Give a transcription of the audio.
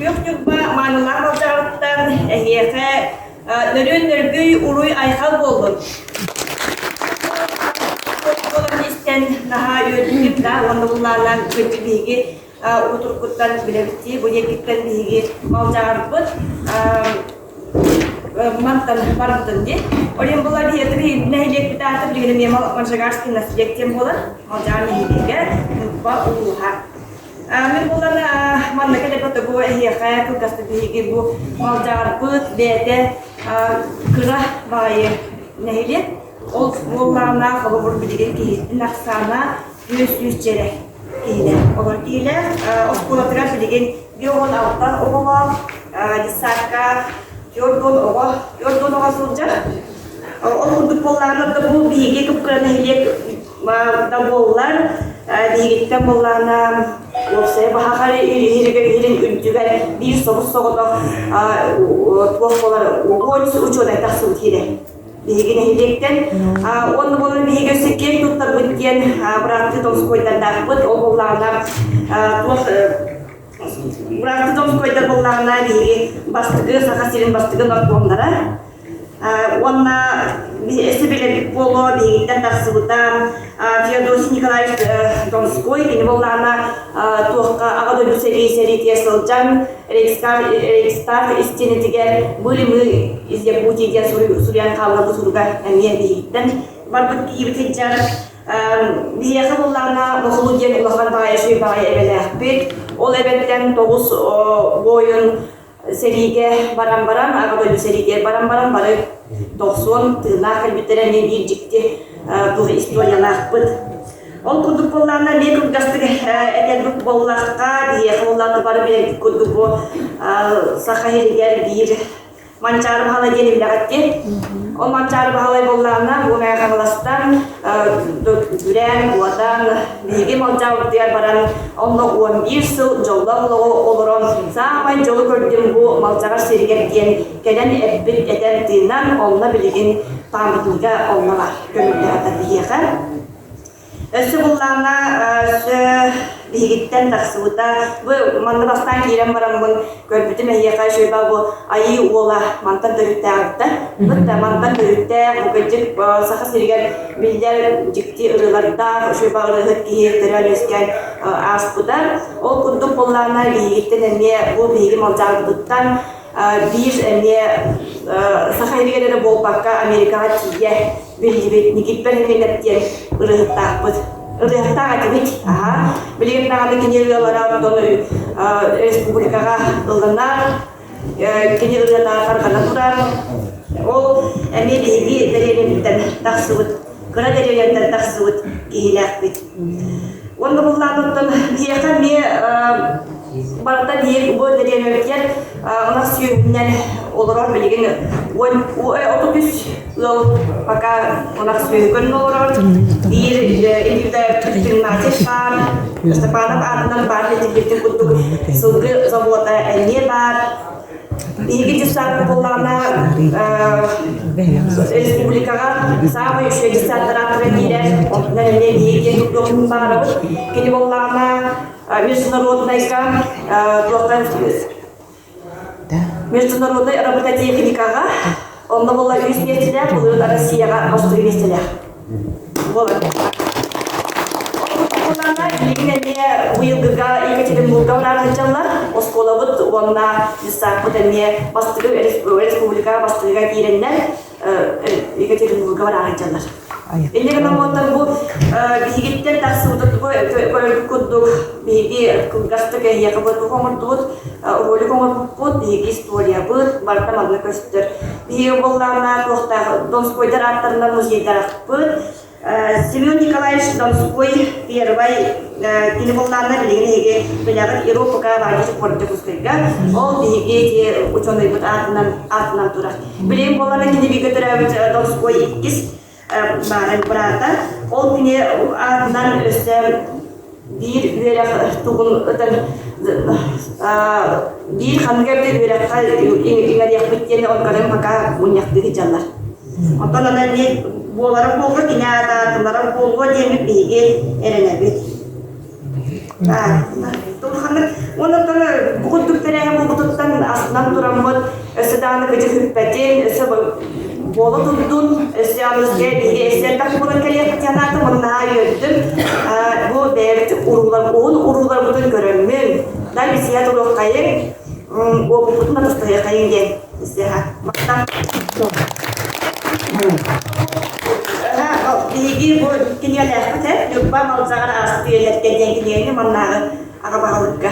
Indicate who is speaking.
Speaker 1: Күөх Ньурба маанылаах Малдьаҕарыттан эһиэхэ нөрүөн нөргүй уруй айхал буоллун! Буолан истэн наһаа үөрдүм да уонна буллаанан кырдьык биһиги утуркуттан билэбит бу диэкиттэн биһиги Малдьаҕарбыт мантан барбытын дии. Ол иһин була биһиги нэһилиэкпит аата билигин эмиэ Манчагарский наследие диэн буолар. Малдьаҕар нэһилиэгэ Ньурба улууһа. Мин булан манна кэлэппит бу эһиэхэ кылгастык биһиги бу Малдьаҕарбыт бэйэтэ кыра баҕайы нэһилиэк. Ол буоллаҕына холобур билигин киһитин ахсаана 400 чэрэ киһилээх. Олор киһилээх оскуолатыгар билигин 56 оҕолоох, детсадка 40 оҕо, 40 оҕо сылдьар. Ол курдук буоллаҕына бу биһиги кып-кыра нэһилиэк да буоллар, биһигиттэн буоллаҕына уопсайа баһахар иһирин үрдүгэр биир собус-соҕотох туох буолар учуонай тахсыбыт киирэ биһиги нэһилиэктэн уонна буолан биһиги өссө киэҥ туттарбыт диэн бырааттыы Томскойдардаахпыт ол буоллаҕына туох бырааттыы Томскойдар буоллаҕына биһиги бастакы Саха сирин бастакы наркомнара уонна өссө билэрбит буолуо биһигиттэн тахсыбыта Феодосий Николаевич Донской кини буоллаҕына туохха Аҕа дойду сэрии сэриитигэр сылдьан Рейхстаг истиэнэтигэр «Были мы из Якутии» диэн суруйан хаалларбыт суруга эмиэ биһигиттэн барбыт киһибит сылдьар. Биһиэхэ буоллаҕына Мохулу диэн улахан баҕайы үчүгэй баҕайы эбэлээхпит. Ол эбэттэн 9 буойун сэриигэ баран баран, Аҕа дойду сэриитигэр баран баран бары 90 тыыннаах кэлбиттэрэ эмиэ биир дьикти туох историялаахпыт. Ол курдук буоллаҕына, эмиэ кылгастык этэрбит буоллахха, биһиэхэ буоллаҕына бары билэрбит курдук бу Саха сиригэр биир Манчаары Баһылай диэн биллэҕит дии. Ол Манчаары Баһылай буоллаҕына, бу Мэҥэ Хаҥаластан күрээн, куотан, биһиги Малдьаабытыгар баран, онно 11 сыл дьоллоох олоҕу олорон, саамай дьолу көрдүм бу Малдьаҕар сиригэр диэн кэлэн эппит этэн тыынан, онно билигин памятнига онно баар көмүллээтэ биһиэхэ. Өссө буллаҕына, өссө биһигиттэн тахсыбыта. Бу манна бастаан киирэн бараммын көрбүтүм эһиэхэ үчүгэй бу Айыы уола мантан төрүттээҕиттэн. Бытта мантан төрүттээх, бу кырдьык Саха сиригэр биллэр дьикти ырыалардаах, үчүгэй ырыаһыт киһи төрөөн үөскээн ааспыта. Ол курдук буоллаҕына биһигиттэн эмиэ бу биһиги Малдьаҕарбытыттан биир эмиэ Саха сиригэр эрэ буолбакка Америкаҕа тиийэ биллибит Никиппер Хименев диэн ырыаһыттаахпыт. Ырыаһыттаах этибит. Аха. Билигин даҕаны кини ырыалара онтон республикаҕа ылланар, кини ырыата тарҕана турар. Ол эмиэ биһиги дэриэбинэбиттэн тахсыбыт, кыра дэриэбинэттэн тахсыбыт киһилээхпит. Уонна буллаан оттон биһиэхэ эмиэ барыта биир бу дэриэбинэбитигэр ынах сүөһүнэн олорор билигин 33 ыал пока ынах сүөһү көрүн олорор. Биир предприниматель баар, Степанов аатынан баар этилбитин курдук сылгы завода эмиэ баар. Биһиги детсадка буоллаҕына республикаҕа саамай үчүгэй детсадтар ааттара киирэр. Онтунан эмиэ биһиги диэн курдук баҕарабыт. Кини буоллаҕына международнайга туохтан международнай робототехникаҕа онно буолла үс миэстэлээх, былырыын Россияҕа бастакы миэстэлээх буолар. Билигин эмиэ быйылгыга Екатеринбурга бараары сылдьаллар. Оскуолабыт уонна детсадпыт эмиэ бастакы республикаҕа бастакыга киирэннэр Екатеринбурга бараары сылдьаллар. Инньэ гынан уоттар бу биһигиттэн тахсыбыт бу көрөргүт курдук биһиги кылгастык эһиэхэ бу туох оҥордубут ролик оҥорбуппут биһиги историябыт барыта манна көстөр. Биһиги буоллаҕына туохтаах Донскойдар ааттарынан музейдаахпыт. Семен Николаевич Донской первай кини буоллаҕына билигин эһиги билэҕит Европака Владимир Дьокуускайга ол биһиги ити учуонайбыт аатынан аатынан турар. Билигин буоллаҕына кини бииргэ төрөөбүт Донской иккис баарын быраата. Ол кини аатынан өссө биир үөрэх тугун ытан биир ханнык эрэ үөрэххэ иҥэриэхпит диэн онкарын пока мунньахтыы сылдьаллар. Онтон аны эмиэ буолара буолуо, кини аата аатылара буолуо диэммит биһиги эрэнэбит. Улаханнык уонна бу курдук тэрээһин буолбутун астынан тураммыт, өссө даҕаны кыдьык бүппэтин, өссө буола турдун, өссө аныгы биһиги өссө элбэх буолан кэлиэхпит санаатым, ону наһаа үөрдүм. Бу бэйэбит уруулар, уһун урууларбытын көрөммүн, да бисиһэ туруоххайыҥ, уопуппутун атастаһыаххайыҥ диэн истиэхэ. Махтал. Биһиги бу кинигэлээхпит ээ, Ньурба Малдьаҕар ааспыт үйэлэргэ диэн кинигэни маннааҕы аҕа баһылыкка